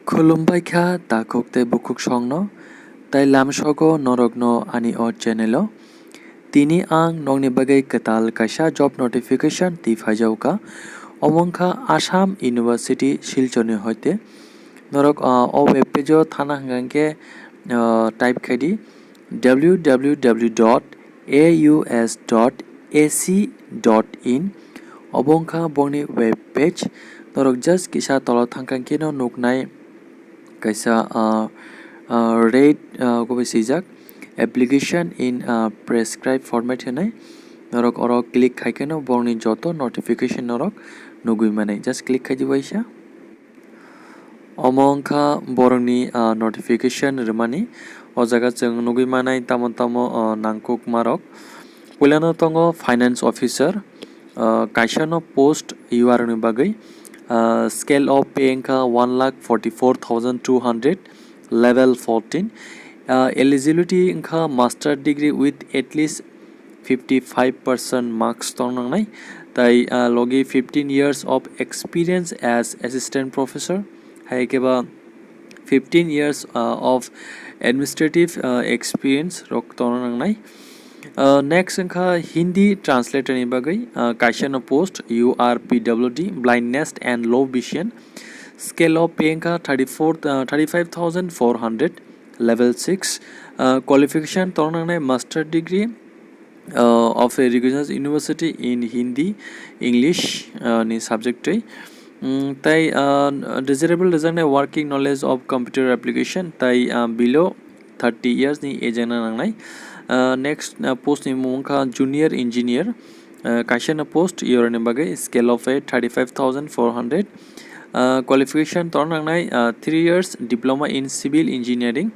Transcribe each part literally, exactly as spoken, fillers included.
Khulumbai kha takhuk tei bukhuk songno, tai lamsogo norokno ani o channel o. Tini ang nokni bagwi kwtal kaisa job notification twi phaijao kha. Omo wngkha Assam University Silchorni hoite. Norok, ah, o web page o thana hwnkha khe, ah, type khai di w w w dot a u s dot a c dot in. Obo wngkha bongni web page. Norok just kisa tola thangkha khe no nuknai kaisa, ah, ah, rate, ah, kubui swijak application in, ah, prescribed format hinwi. Norok oro click khai khe no borokni joto notification norok nugui manai. Just click khai di waisa. Omo wngkha borokni, ah, notification rwmani. O jaga chwng nugui manai tamo tamo, ah, nangkukmarok. Puilano tongo finance officer, ah, kaisano post U R ni bagwi, ah, scale of pay wngkha one lakh forty-four thousand two hundred, level fourteen. Ah, eligibility wngkha master degree with at least fifty-five percent marks tong nangnai, tai, ah, logi fifteen years of experience as assistant professor, hai khe ba fifteen years, ah, of administrative, ah, experience rok tong nangnai. Ah, next wngkha Hindi translator ni bagwi, ah, kaisa no post U R P W D, blindness and low vision, scale of pay wngkha thirty-four, ah, thirty-five thousand four hundred, level six, ah, qualification tong nangnai master degree, uh, of a recognized university in Hindi, English, uh, ni subject twi. Mm, tai, uh, desirable rwjaknai working knowledge of computer application, tai, uh, below thirty years ni age wngna nangnai. Uh, next, uh, post ni mung wngkha junior engineer, uh, kaisa no post yorni bagwi scale of a thirty-five thousand four hundred. Uh, qualification tong nangnai, uh, three years diploma in civil engineering.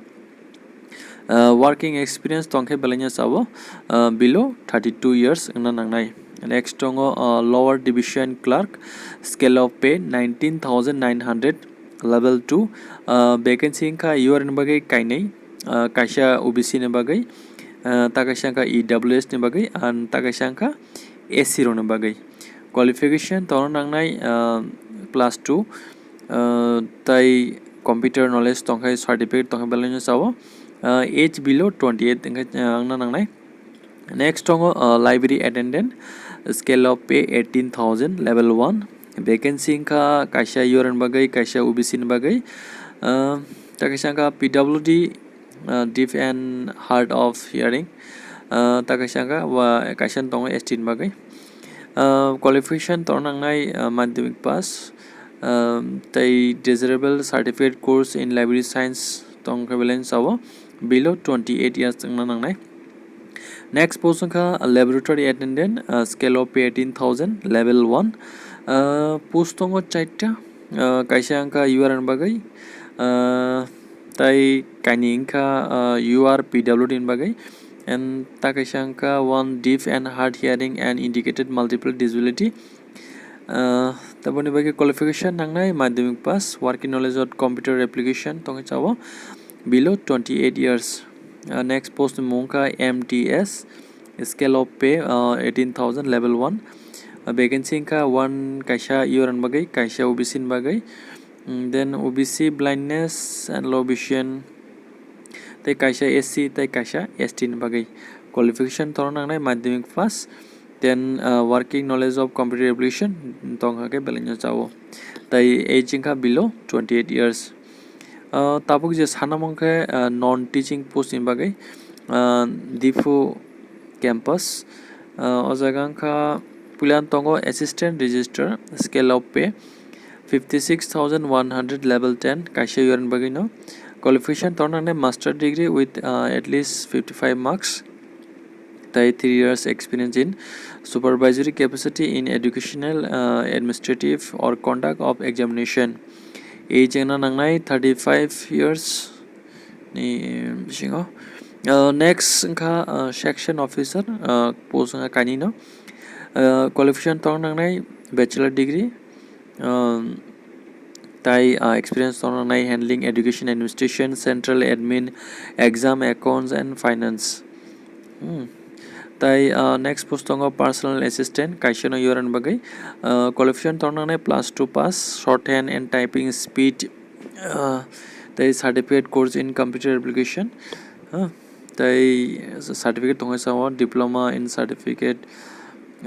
Uh, working experience tongkhe belai no chao, uh, below thirty-two years wngna nangnai. Next tongo, uh, lower division clerk, scale of pay nineteen thousand nine hundred, level two. Uh, vacancy wngkha U R ni bagwi kainwi, uh, kaisa O B C ni bagwi, uh, ta kaisa wngkha E W S ni bagwi, and ta kaisa wngkha S C rokni bagwi. Qualification tongna nangnai, uh, plus two, uh, tai computer knowledge tongkha, certificate tongkha belai no chao, uh, age below twenty-eight wngkha, uh, wngna nangnai. Next tongo, uh, library attendant, scale of pay eighteen thousand, level one. Vacancy wngkha kaisa U R ni bagwi, kaisa O B C ni bagwi, uh, ta kaisa wngkha P W D, uh, deaf and hard of hearing, uh, ta kaisa wngkha wa kaisa tongo S T ni bagwi. Uh, qualification tong nangnai, uh, madhyamik pass, um, tei desirable certificate course in library science tong khe belai no chao, below twenty-eight years wngna nangnai. Next post wngkha laboratory attendant, uh, scale of pay eighteen thousand, level one. Uh, post tongo chaita, uh, kaisa wngkha U R ni bagwi, uh, tai kainwi wngkha, uh, U R P W D ni bagwi, and ta kaisa wngkha one deaf and hard hearing and indicated multiple disability. Uh, taboni bagwi qualification nangnai madhyamik pass, working knowledge of computer application tongwi chao, below twenty-eight years. Uh, next post ni mung wngkha M T S, scale of pay, uh, eighteen thousand, level one. Uh, vacancy wngkha one kaisa U R ni bagwi, kaisa O B C ni bagwi. Mm, then O B C blindness and low vision, tei kaisa S C, tei kaisa S T ni bagwi. Qualification tongna nangnai madhyamik pass, then, uh, working knowledge of computer application tongkha khe belai no chao. Tai age wngkha below twenty-eight years. Uh, tabuk je sana mung khe, uh, non teaching post ni bagwi, uh, Diphu campus. Uh, o jaga wngkha puila tongo assistant register, scale of pay fifty-six thousand one hundred, level ten, kaisa U R ni bagwi no. Qualification tongna nangnai master degree with, uh, at least fifty-five marks. Tai three years experience in supervisory capacity in educational, uh, administrative or conduct of examination. Age wngna nangnai thirty-five years ni bisingo. Uh, next wngkha, uh, section officer, uh, post wngkha kainwi no. Uh, qualification tong nangnai bachelor degree, um, tai, uh, experience tong nangnai handling education administration, central admin, exam, accounts and finance. Hmm. Tai, uh, next post tongo personal assistant, kaisa no U R ni bagwi. Uh, qualification tong nangnai plus two pass, shorthand and typing speed, Ah, tei certificate course in computer application, ah, tei certificate tongo sao diploma in certificate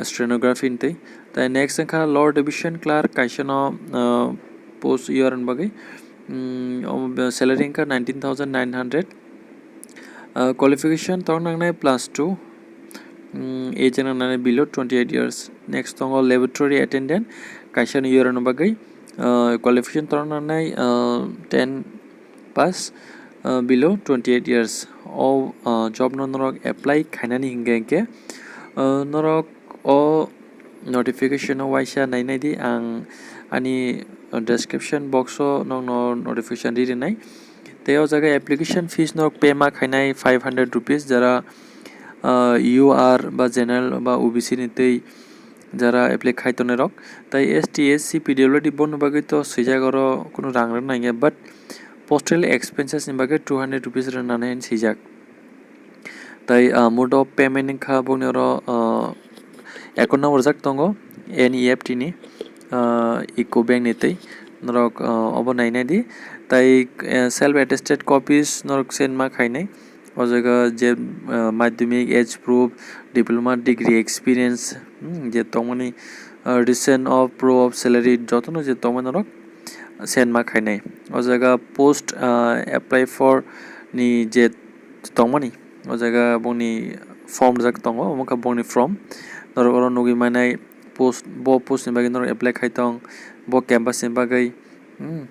stenography hinwi. Tei next wngkha lower division clerk, kaisa no, ah, post year ni bagwi, mm, omo salary wngkha nineteen thousand nine hundred. Ah, qualification tongo nangnai plus two, mm, age wngkha nangnai below twenty eight years. Next tongo laboratory attendant, kaisa ni year ni bagwi, ah, qualification tongo nangnai, ah, ten pass, ah, below twenty eight years. O, ah, job no norok apply khainani hinkhe, hinkhe, ah, norok o notification o waisa nainai di, ang ani description box o nokno notification ri rinai. Tei o jaga application fees norok pay ma khainai five hundred rupees, jara, ah, U R ba general ba O B C ni twi jara apply khai tongnai rok. Tai S T, S C, P W D boni bagwi to swijak oro kunu rang rwna nangya, but postal expenses ni bagwi two hundred rupees rwna nai hinwi swijak. Tai, ah, mode of payment wngkha boni oro, ah, account number rijak tongo N E F T ni, ah, UCO Bank ni twi. Norok, ah, obo nainai di. Tai, eh, self attested copies norok send ma khainai. O jaga je, ah, madhyamik, age proof, diploma degree, experience, hmm, je tongmani, ah, recent of proof of salary, jotono je tongmani norok send ma khainai. O jaga post, ah, apply for ni je tongmani, o jaga bongni form rijak tongo, omo khe bongni form. Norok oro nugwi manai post, bo post ni bagwi norok apply khai tong, bo campus ni bagwi, hmm,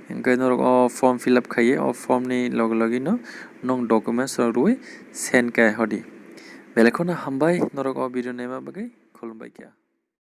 hwnkhe norok o form fill up khaiwi, o form ni loge loge no nwng documents rok rwui send khai hodi. Belai kheno hambai norok o video naima bagwi, khulumbai kha.